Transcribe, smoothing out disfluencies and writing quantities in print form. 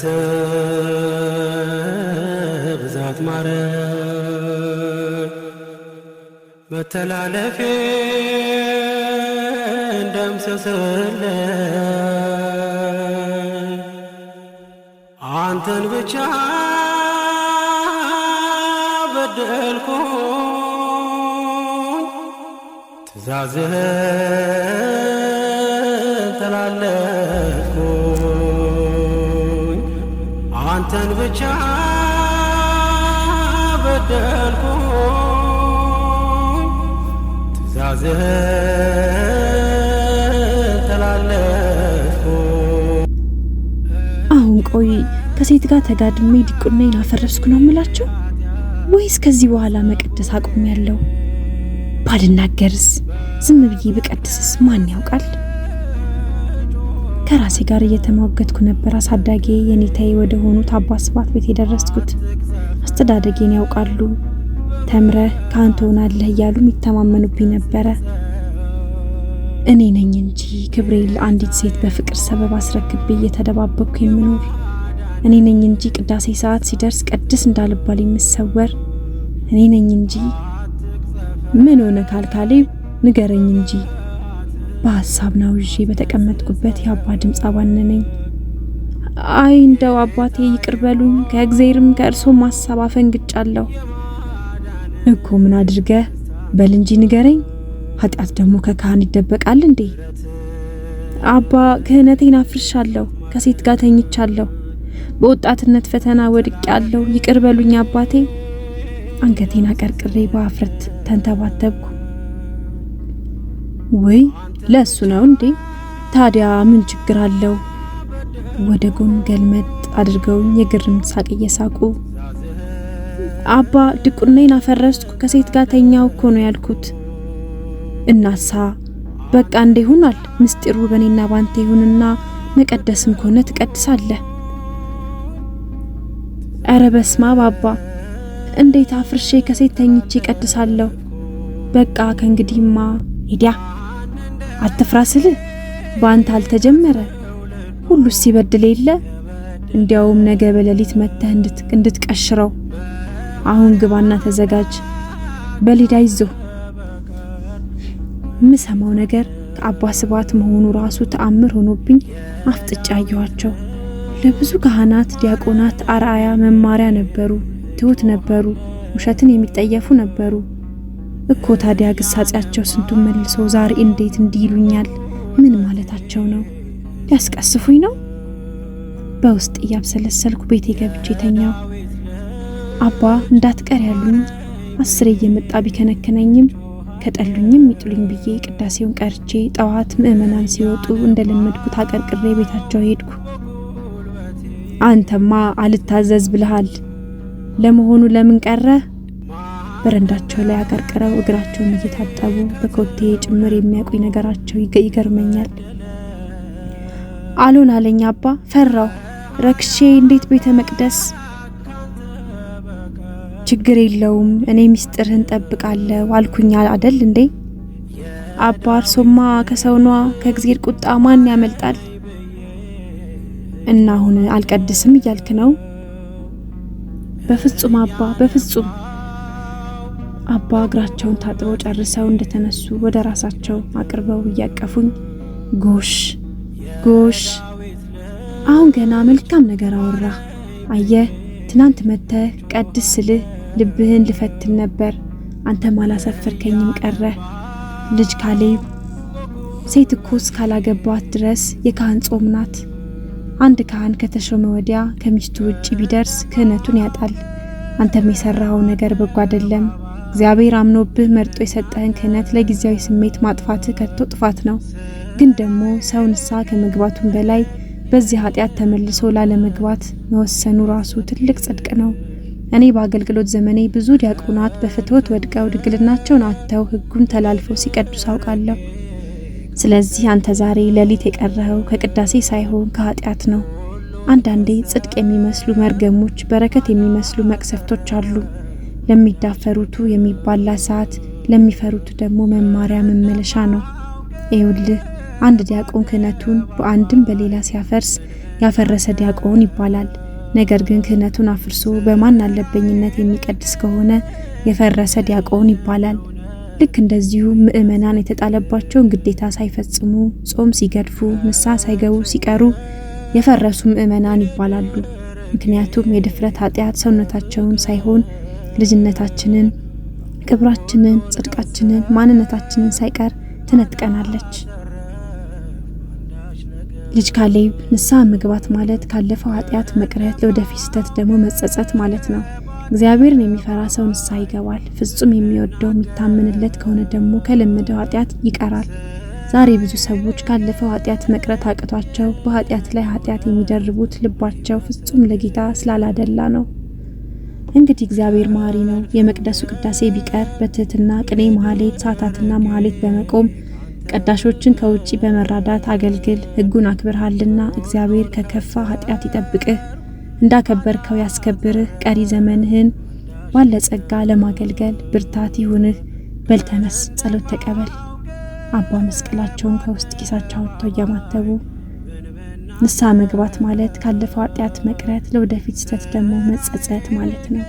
በምሕረትህ ብዛት ማረኝ፣ መተላለፌን ደምስስልኝ። አንተን ብቻ በደልኩኝ፣ ትእዛዝህን ተላለፍኩኝ። አንተን ብቻ በደልኩኝ፣ ትእዛዝህን ተላለፍኩኝ። አሁን ቆይ፣ ከሴት ጋር ተጋድሜ ዲቁናዬን አፈረስኩ ነው የምላቸው ወይስ ከዚህ በኋላ መቀደስ አቁሜያለሁ? ባልናገርስ፣ ዝም ብዬ ብቀድስስ ማን ያውቃል? ከራሴ ጋር እየተሟገትኩ ነበር አሳዳጊ የኔታዬ ወደ ሆኑት አባ ስብሐት ቤት የደረስኩት። አስተዳደጌን ያውቃሉ። ተምረህ ካህን ትሆናለህ እያሉ የሚተማመኑብኝ ነበረ። እኔ ነኝ እንጂ ክብሬን ለአንዲት ሴት በፍቅር ሰበብ አስረክቤ እየተደባበቅኩ የምኖር። እኔ ነኝ እንጂ ቅዳሴ ሰዓት ሲደርስ ቀድስ እንዳልባል የምሰወር። እኔ ነኝ እንጂ። ምን ሆነ ካልካሌብ ንገረኝ እንጂ። በሀሳብ ናውዤ በተቀመጥኩበት የአባ ድምፅ አባነነኝ። አይ እንደው አባቴ ይቅር በሉኝ፣ ከእግዜርም ከእርሶም ሀሳብ አፈንግጫለሁ። እኮ ምን አድርገህ? በል እንጂ ንገረኝ። ኃጢአት ደግሞ ከካህን ይደበቃል እንዴ? አባ፣ ክህነቴን አፍርሻለሁ፣ ከሴት ጋር ተኝቻለሁ፣ በወጣትነት ፈተና ወድቄያለሁ። ይቅር በሉኝ አባቴ። አንገቴን አቀርቅሬ በአፍረት ተንተባተብኩ። ውይ ለእሱ ነው እንዴ? ታዲያ ምን ችግር አለው? ወደ ጎን ገልመጥ አድርገውኝ የግርምት ሳቅ እየሳቁ፣ አባ ድቁናዬን አፈረስኩ፣ ከሴት ጋር ተኛው እኮ ነው ያልኩት። እናሳ በቃ እንዴ ሆኗል። ምስጢሩ በእኔና ባንተ ይሁንና መቀደስም ከሆነ ትቀድሳለህ። ኧረ በስመ አብ አባ፣ እንዴት አፍርሼ ከሴት ተኝቼ እቀድሳለሁ? በቃ ከእንግዲህማ ሂዲያ። አትፍራ ስልህ በአንተ አልተጀመረ፣ ሁሉስ ሲበድል የለ። እንዲያውም ነገ በሌሊት መጥተህ እንድትቀሽረው። አሁን ግባና ተዘጋጅ። በሊዳ ይዞ የምሰማው ነገር ከአባ ስብሐት መሆኑ ራሱ ተአምር ሆኖብኝ አፍጥጫ አየኋቸው። ለብዙ ካህናት፣ ዲያቆናት አርአያ መማሪያ ነበሩ። ትሁት ነበሩ። ውሸትን የሚጠየፉ ነበሩ እኮ። ታዲያ ግሳጼያቸው ስንቱን መልሶ ዛሬ እንዴት እንዲህ ይሉኛል? ምን ማለታቸው ነው? ሊያስቀስፉኝ ነው? በውስጥ እያብሰለሰልኩ ቤቴ ገብቼ ተኛው። አባ እንዳትቀር ያሉኝ አስሬ እየመጣ ቢከነከነኝም ከጠሉኝም ይጥሉኝ ብዬ ቅዳሴውን ቀርቼ ጠዋት ምእመናን ሲወጡ እንደለመድኩት አቀርቅሬ ቤታቸው ሄድኩ። አንተማ አልታዘዝ ብለሃል። ለመሆኑ ለምን ቀረ? በረንዳቸው ላይ አቀርቅረው እግራቸውን እየታጠቡ በኮቴ ጭምር የሚያውቁኝ ነገራቸው ይገርመኛል። አሎን አለኝ አባ፣ ፈራሁ። ረክሼ እንዴት ቤተ መቅደስ? ችግር የለውም፣ እኔ ሚስጥርህን ጠብቃለሁ አልኩኝ አደል እንዴ? አባ እርሶማ ከሰውኗ ከእግዜር ቁጣ ማን ያመልጣል? እና አሁን አልቀድስም እያልክ ነው? በፍጹም አባ፣ በፍጹም። አባ እግራቸውን ታጥበው ጨርሰው እንደተነሱ ወደ ራሳቸው አቅርበው እያቀፉኝ፣ ጎሽ ጎሽ፣ አሁን ገና መልካም ነገር አወራ። አየህ፣ ትናንት መጥተህ ቀድስ ስልህ ልብህን ልፈትን ነበር። አንተም አላሰፈርከኝም ቀረ። ልጅ ካሌብ፣ ሴት እኮ እስካላገባት ድረስ የካህን ጾም ናት። አንድ ካህን ከተሾመ ወዲያ ከሚስቱ ውጪ ቢደርስ ክህነቱን ያጣል። አንተም የሰራኸው ነገር በጎ አይደለም። እግዚአብሔር አምኖብህ መርጦ የሰጠህን ክህነት ለጊዜያዊ ስሜት ማጥፋትህ ከቶ ጥፋት ነው። ግን ደግሞ ሰው ንስሐ ከመግባቱም በላይ በዚህ ኃጢአት ተመልሶ ላለመግባት መወሰኑ ራሱ ትልቅ ጽድቅ ነው። እኔ በአገልግሎት ዘመኔ ብዙ ዲያቆናት በፍትወት ወድቀው ድንግልናቸውን አጥተው ሕጉን ተላልፈው ሲቀድሱ አውቃለሁ። ስለዚህ አንተ ዛሬ ሌሊት የቀረኸው ከቅዳሴ ሳይሆን ከኃጢአት ነው። አንዳንዴ ጽድቅ የሚመስሉ መርገሞች፣ በረከት የሚመስሉ መቅሰፍቶች አሉ። ለሚዳፈሩቱ የሚባላ ሰዓት፣ ለሚፈሩቱ ደግሞ መማሪያ መመለሻ ነው። ይኸውልህ፣ አንድ ዲያቆን ክህነቱን በአንድም በሌላ ሲያፈርስ ያፈረሰ ዲያቆን ይባላል። ነገር ግን ክህነቱን አፍርሶ በማን አለበኝነት የሚቀድስ ከሆነ የፈረሰ ዲያቆን ይባላል። ልክ እንደዚሁ ምእመናን የተጣለባቸውን ግዴታ ሳይፈጽሙ ጾም ሲገድፉ፣ ንስሐ ሳይገቡ ሲቀሩ የፈረሱ ምእመናን ይባላሉ። ምክንያቱም የድፍረት ኃጢአት ሰውነታቸውን ሳይሆን ልጅነታችንን፣ ክብራችንን፣ ጽድቃችንን፣ ማንነታችንን ሳይቀር ትነጥቀናለች። ልጅ ካሌብ፣ ንስሐ መግባት ማለት ካለፈው ኃጢአት መቅረት፣ ለወደፊት ስህተት ደግሞ መጸጸት ማለት ነው። እግዚአብሔርን የሚፈራ ሰው ንስሐ ይገባል። ፍጹም የሚወደው የሚታመንለት ከሆነ ደግሞ ከለመደው ኃጢአት ይቀራል። ዛሬ ብዙ ሰዎች ካለፈው ኃጢአት መቅረት አቅቷቸው በኃጢአት ላይ ኃጢአት የሚደርቡት ልባቸው ፍጹም ለጌታ ስላላደላ ነው። እንግዲህ እግዚአብሔር መሐሪ ነው። የመቅደሱ ቅዳሴ ቢቀር በትህትና ቅኔ ማህሌት፣ ሰዓታትና ማህሌት በመቆም ቀዳሾችን ከውጪ በመራዳት አገልግል። ሕጉን አክብርሃልና እግዚአብሔር ከከፋ ኃጢአት ይጠብቅህ፣ እንዳከበርከው ያስከብርህ። ቀሪ ዘመንህን ባለጸጋ ለማገልገል ብርታት ይሁንህ። በልተነስ ጸሎት ተቀበል። አባ መስቀላቸውን ከውስጥ ኪሳቸው አውጥተው እያማተቡ ንስሐ መግባት ማለት ካለፈው ኃጢአት መቅረት፣ ለወደፊት ስህተት ደግሞ መጸጸት ማለት ነው።